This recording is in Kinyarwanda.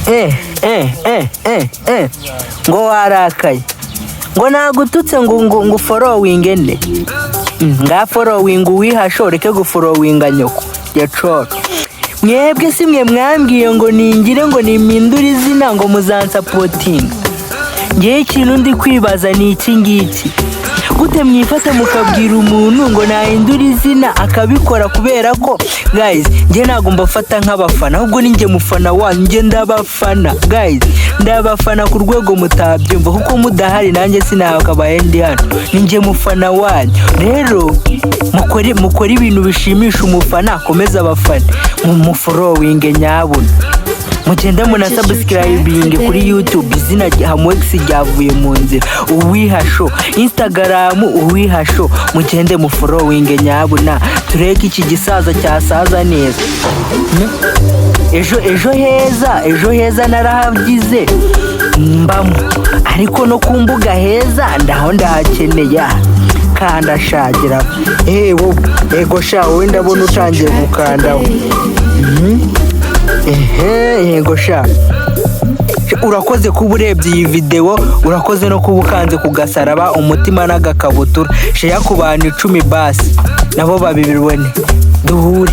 Eh eh eh eh eh, ngo warakaye, ngo nagututse, ngo following nde? Nga following uwihasho, ureke gufollowinga nyoko yacoro. Mwebwe si mwe mwambwiye ngo ningire, ngo nimpindure izina, ngo muzansupportinga? Ngewe ikintu ndi kwibaza ni iki ngiki: gute mwifata mukabwira umuntu ngo nahindure izina akabikora? Kubera ko guys, njye ntabwo mbafata nk'abafana, ahubwo ni njye mufana wanyu. Njye ndabafana guys, ndabafana ku rwego mutabyumva, kuko mudahari nanjye sinakabaye ndi hano. Ni njye mufana wanyu. Rero mukore ibintu bishimisha umufana, akomeze abafana. Mufollowinge nyabuna, mugende muna subscribing kuri YouTube, izina rya Hamwex ryavuye mu nzira, uwihasho, Instagram uwihasho. Mugende mufollowinge nyabuna, tureke iki gisaza cyasaza neza. Ejo heza, ejo heza narahagize mbamo, ariko no ku mbuga heza ndaho ndahakeneye. Kanda shagira wowe, ego sha wowe, ndabona utangiye gukandaho. Ehe, yego sha, urakoze kuba urebye iyi videwo, urakoze no kuba ukanze ku gasaraba, umutima n'agakabutura. Share ku bantu 10 basi nabo babibone, duhure.